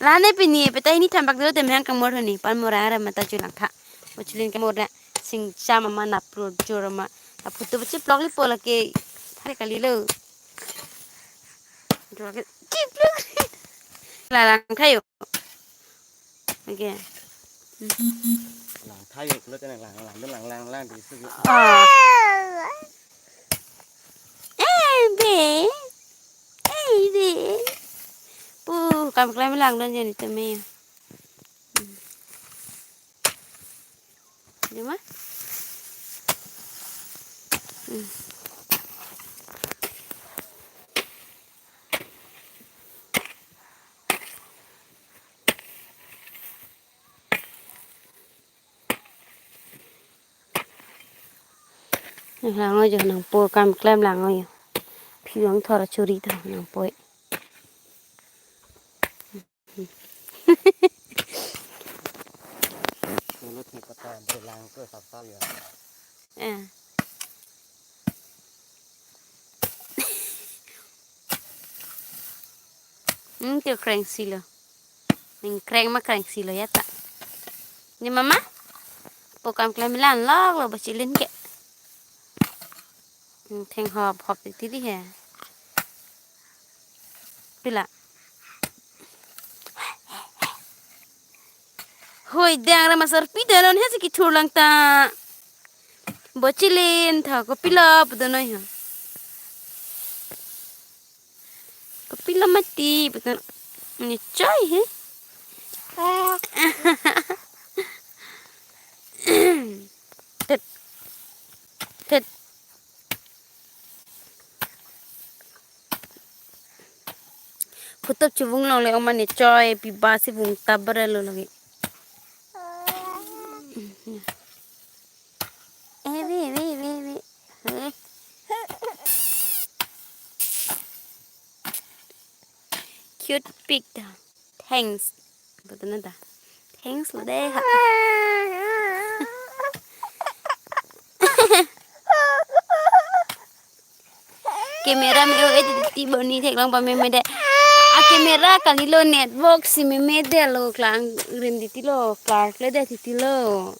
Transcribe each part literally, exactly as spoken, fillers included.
Lane pini peta hini thambak dolo, temhang kangmor honi, pan mora ara mata chulang tha. Uchilin kangmor na singcha mama na pro jor ma. Na photo bachi plok li pola ke. Thare kalilo. Jor ke. Kiplok. Lalang thayo. Okay. Lang thayo, kulo tene lang, lang, lang, lang, lang, di su. Ah. Eh, be. Eh, be. Pu, kam klem lang don jani teme. Hmm. Di ma? Hmm. Lang oi jo nangpo, kam klem lang oi jo. Phiwang thor churi tha nangpo. Dulu ti pata berlang ke sapsap ya. Eh. Hmm, tu kreng silo. Ning kreng ma kreng silo ya ta. Ni mama? Pu kam klem lang lok lo bachilin ke. Hmm, theng hop hop titi di he. Pila. Hoi, dang ra masar pi danon he si kithur lang ta. Bachilin tha kopilo pu donoi ha. Kopilo mati pu don. Ni choi he. Tet. Tet. Phutup chubung longle oma ne choi, pi ba si bung tabar lo lagi. Eh, we, we, we, we. Eh. Cute pig ta. Thanks. Betul ta. Thanks lo deh ha. Camera me-o-et titi boni theklong pameme deh. A camera kalilo, network si meme deh lo, klang rim titi lo, klar kle deh titi lo.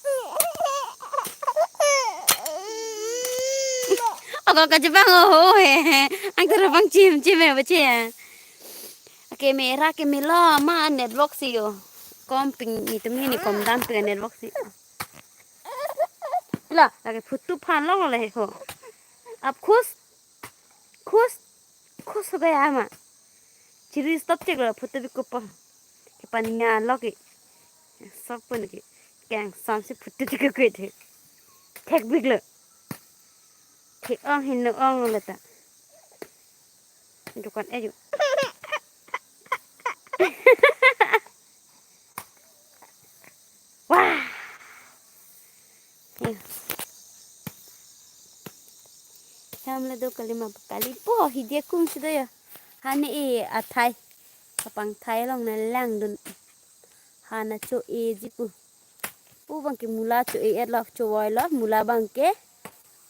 Ako kachepang oho he. Ang tara pang chim chim he bache ya. A camera ke melo ma network si yo. Kom ping itum hini kom dam ping network si. La, lake photo phan long le ho. Ab khus, khus, khus ho gaya ma. Chiri stop chek lo photo bi kopo. Ke paniya lo ke. Sok pon ke. Keng sam si photo chek ke the. Thek bik lo. Thek ong hin no ong lo ta. Dukan eh ju. Wah. Yo. Samla do kalima kali po hidi akum si do ya. Hani e athai. Kapangthai along na langdun. Hana cho-eji pu. Pu abang ke mula cho-e-et lo, cho-oi lo, mula abang ke.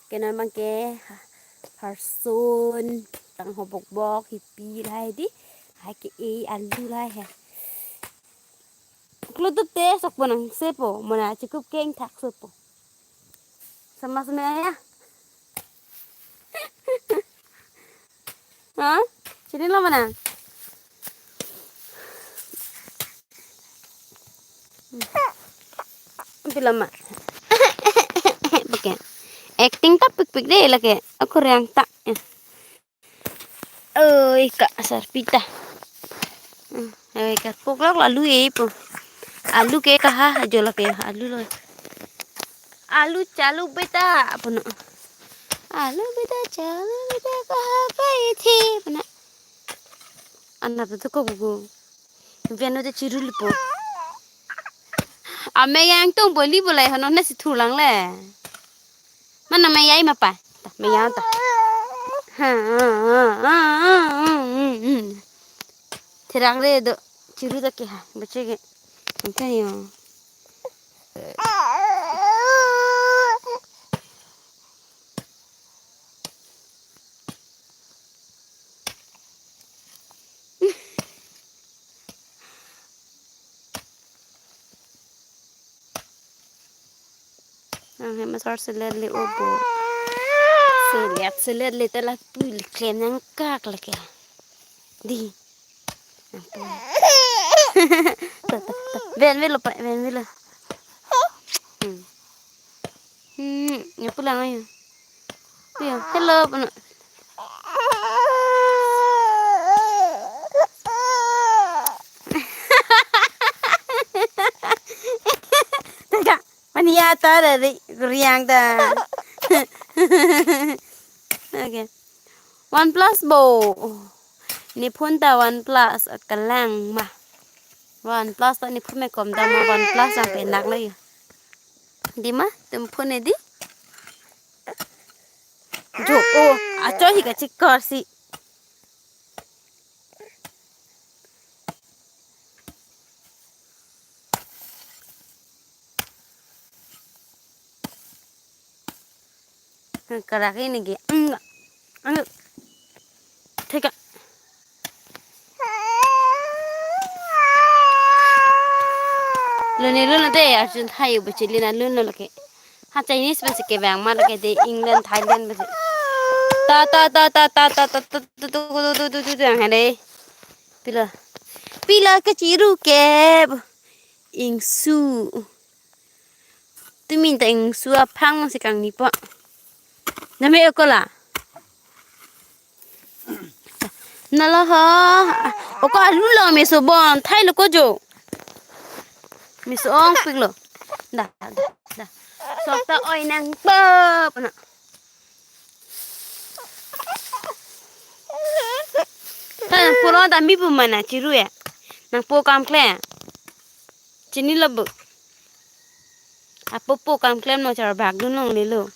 Ke non abang ke ha-, harson, tang hobok bok, hipi lahai di. Hai ke-e alu lahai he. Klutup te sok ponang sepo, mona chikup keng thak sopo. Sama sama ya. Ha? Chini lo mana? Pila ma? Oke. Acting ta pikpik deh lake. Ako reang ta. Oi, ka sarpi ta. Hmm, oi, ka koklok lalu e po. Alu ke kaha, ajo lake alu lo. Alu chalu beta, apono. Alu beta, chalu beta, kaha kai the, apono. Anak tu kok buku. Biano de chirul po. Ame yang tong boli bolai hono na si thulang le. Mana me yai ma pa? Ta, me yai ta. Ha, ha, ha, ha, ha, hmm, hmm. Therak re do chiru ta ke ha, bache ke. Ang khayo. Nang hem asar selet le obo. Selet, selet le ta lapu le klem nangkak lake. Di. Nangpo. Ta, ta, ta. Ven velo pa, ven velo. Hmm. Hmm, nyapu lang ayo. Ayo, hello, pano. Teka, mania ta dari riang ta. Okay. OnePlus bo. Ne phone ta OnePlus akalang ma. OnePlus ta ne phone me kom ta ma OnePlus ang penak lo yo. Di ma, tum phone ne di. Jo, oh, acho hi kachikor si. Karak ini ke. Ang, ang. Teka. Lone lone te, Arjun Thai bu chili na lone lake. Ha Chinese pensi kevang ma lake te England, Thailand pensi. Ta, ta, ta, ta, ta, ta, ta, tu, tu, tu, tu, tu, tu, tu, yang hade. Pila. Pila kachiru ke. Ingsu. Tumi ta ingsu aphang si kangni po. Name okola. Nalo ho. Oko alu lo meso bon. Thai lo ko jo. Meso ong pik lo. Da, da, da. Sok ta oi nangpo. Na. Tha nangpo lo ta mi pu mana chiru ya. Nangpo kam kle. Chini lo bu. Apo po kam klem lo charbak dun longle lo.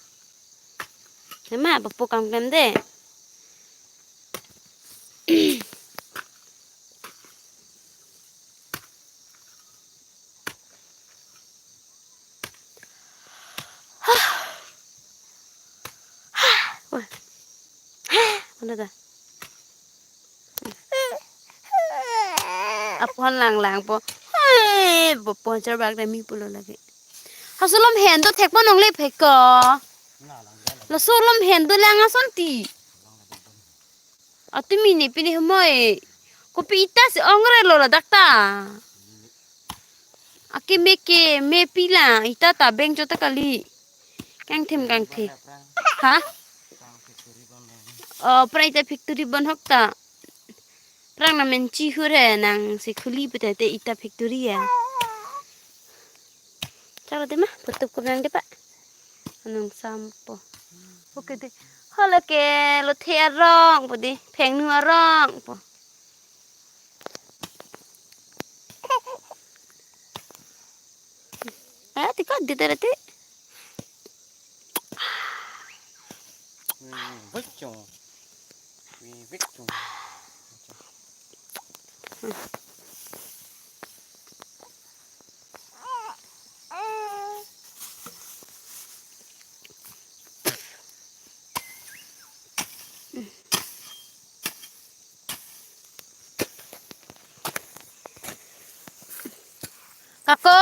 Hema apo po kam klem de. Wah. Mana ta? Apon lang lang po. Hai, bo pon charbak ta mi pulo lagi. Hasulom hen to thek pa nongle phek ko. Laso lom hen to lang ason ti. Atumi ne pini humoi. Kopi ita si ongre lo ladak ta. Akeme ke me pila ita ta beng chot ta kali. Kangthem kangthe. Ha? Oh, prai ta factory bon hok ta. Prang na menchi hure nang si khuli pute te ita factory ya. Chalo de ma, putup ko nang de pa. Anung sampo. Oke de. Hala ke lothe arong po de, phengnu arong po. Ah, tika di tara ti. Wih, wih, cong. Wih, wih, cong. Kako,